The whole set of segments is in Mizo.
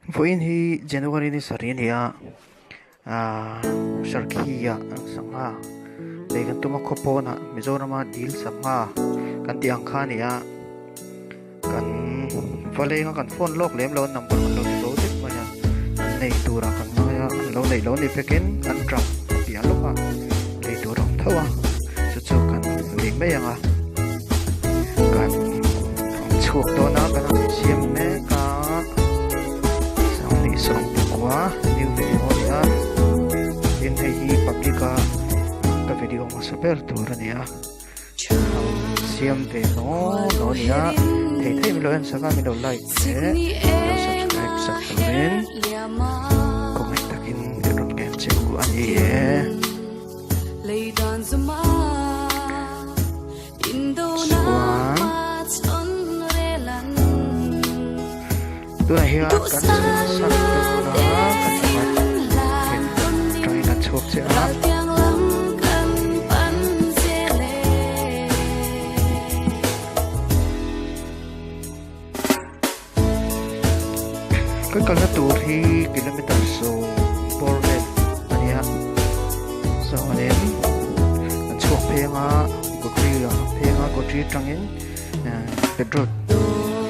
Vawiin hi January ni sarih a ni a, aaa Sarkhi ah sangha lei kan tum a khaw pawnah Mizorama dil sangha kan tih ang kha a ni a, kan va leng a kan phone lawk lem lo a number kan lo ti bo deuh mai a, an nei turah kan ngai a, an lo neih lo ni pekin an tap piah lawk a, lei tur a awm tho a, chu chu kan lei mai ang a, kan chhuak dawn a kan han siam mek a sanghnih sawmpakua new video a ni a tin hei hi public a ka video hmasa ber tur a ni a siam ve naw naw a ni a thei thei min lo en sak a min lo like leh min lo subscribe sak turin khawngaih takin ka rawn ngen che u a ni e. Chuan tunah hian kan chhuahsan dawn a kan apartment atangin kan chhuak chiah a. Kan kalna tur hi kilometer 10 bawr vel a ni a chuanin an chhuak pheng a Gotri ah an pheng a Gotri atangin petrol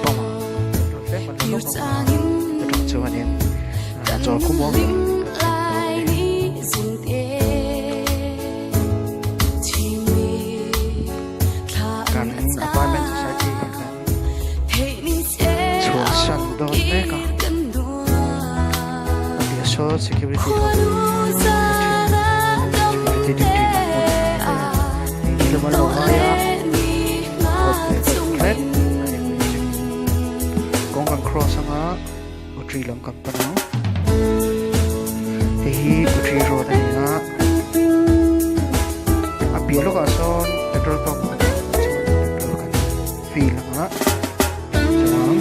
pump ah petrol tlem an la lawk ang a atang chuanin chawl khawmuang kan thlen dawn a ni. Kan apartment society hi kan chhuahsan dawn mek a a bia saw security ho security duty na hmun a ni lo an lo ngai a kawt leh deuh hlek a ni pui chu kawng kan cross anga Utri lam kan pan ang hei hi Utri road a ni a a piah lawkah sawn petrol pump a awm a chuan petrol kan fill ang a chuan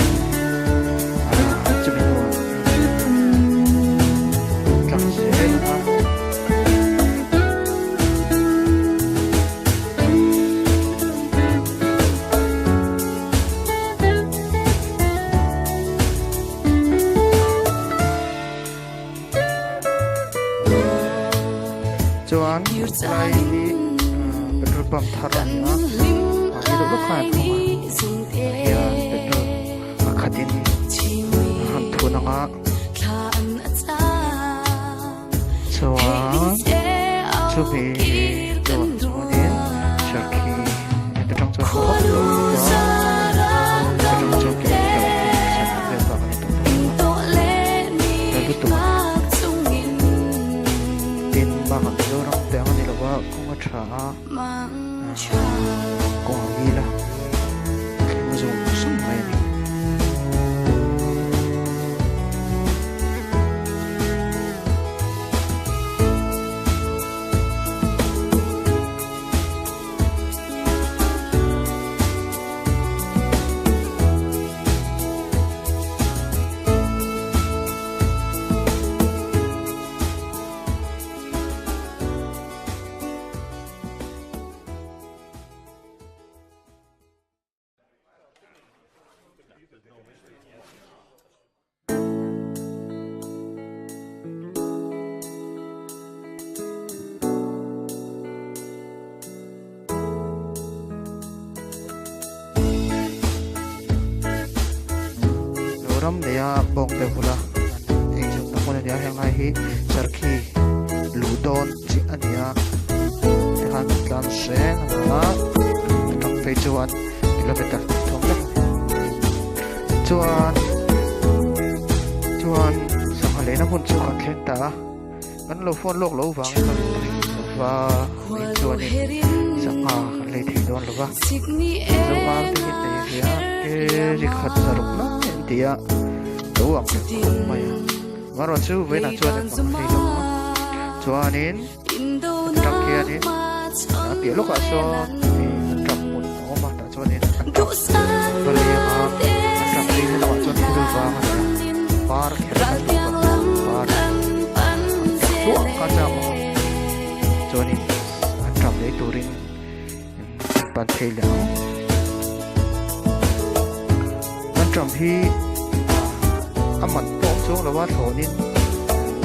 ah chumi hnuah tlang zel ang a. Chuan helai hi petrol pump thar a ni a a ni deuh lawk khan an hawng a tah hian petrol a khatin a han thun ang a chuan chumi hnuah chuanin sarkhi heta tang chuan haw hawk lo bawk a heta tang chuan kilometer pathum vel bak a ni tawh dawn lo a la lutuk a ni tin bakah Mizoram te ang a ni lo va kawng a tha a kawng a ngil a thleng zawng zawng mai a ni. Ram neia bawng te vula an eizawnna hmun a ni a heng lai hi sarkhi luh dawn chiah a ni a tikhan kan tlan hreng a ni a atang phei chuan kilometer thum lek a ni chuan chuan sangha lehna hmun chu kan thleng ta a kan lo phone lawk lo vangin kan ring lo va rin chuanin sangha kan lei thei dawn lo va zo ar te hi nei ve a kg khat zaruk lai an ti a lo ang reng khawp mai a amaherawhchu chu vawiinah chuan engmah a lei lo ang a chuanin atang khianin a piah lawkah sawn ih an tap hmun a awm a tah chuanin an tap va leng a an tap leng na lamah chuan thil vang a ni a par kher kan duh a par an tap hluah kha chak awm a chuanin an tap lei turin an pan thei leh ang an tap hi a man pawh awm. chuang lo a, thlawnin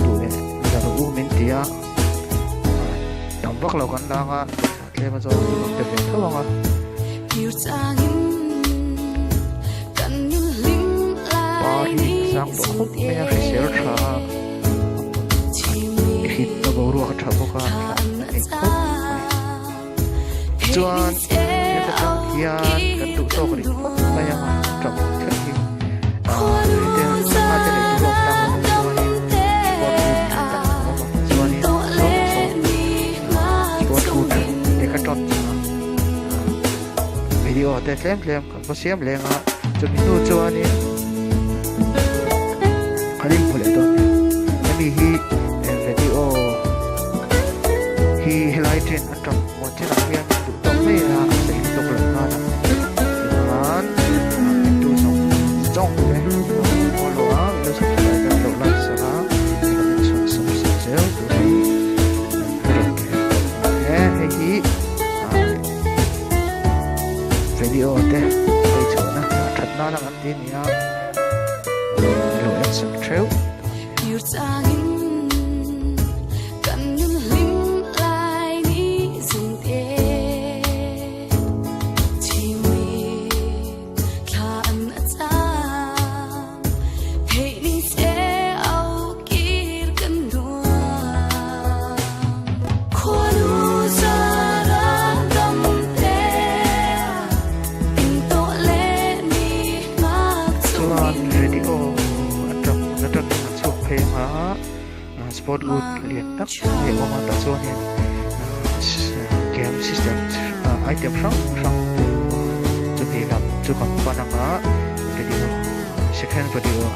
duh leh la rawh u min ti a, tam vak lo kan lang a, tlem a zawng chu kan pe ve tho ang a. Par hi a sang tawh khawp mai a, hrisel tha a, hlimna boruak a tha bawk a, thla a nei khawp mai. Chuan heta tang hian kan duh tawk rih phawt mai ang a, tap thleng hi ah hete sangha te lei tur a awm tak loh chuanin sport food lian tak a awm a, chuanin saw saw ah sport food decathlon ah video te tlem tlem kan va siam leng a, chumi hnu chuanin kan inhmu leh dawn nia, hemi hi video hi helai chen a tang muan chenah hian duh tawk mai a a sei lutuk loh nan a tichuan entu zawng zawng te lo follow a min lo subscribe a min lo like sak a min lo inchhawn sawm sak zel turin he hei hi video te hei chhuahna that nana kan ti a ni a min lo en sak theuh. Chuan radio atang atangin an chhuak phei ang a sport wood lian tak mai a awm a tah chuanin game system item hrang hrang te a awm a chumi lam chu kan pan ang a video second video.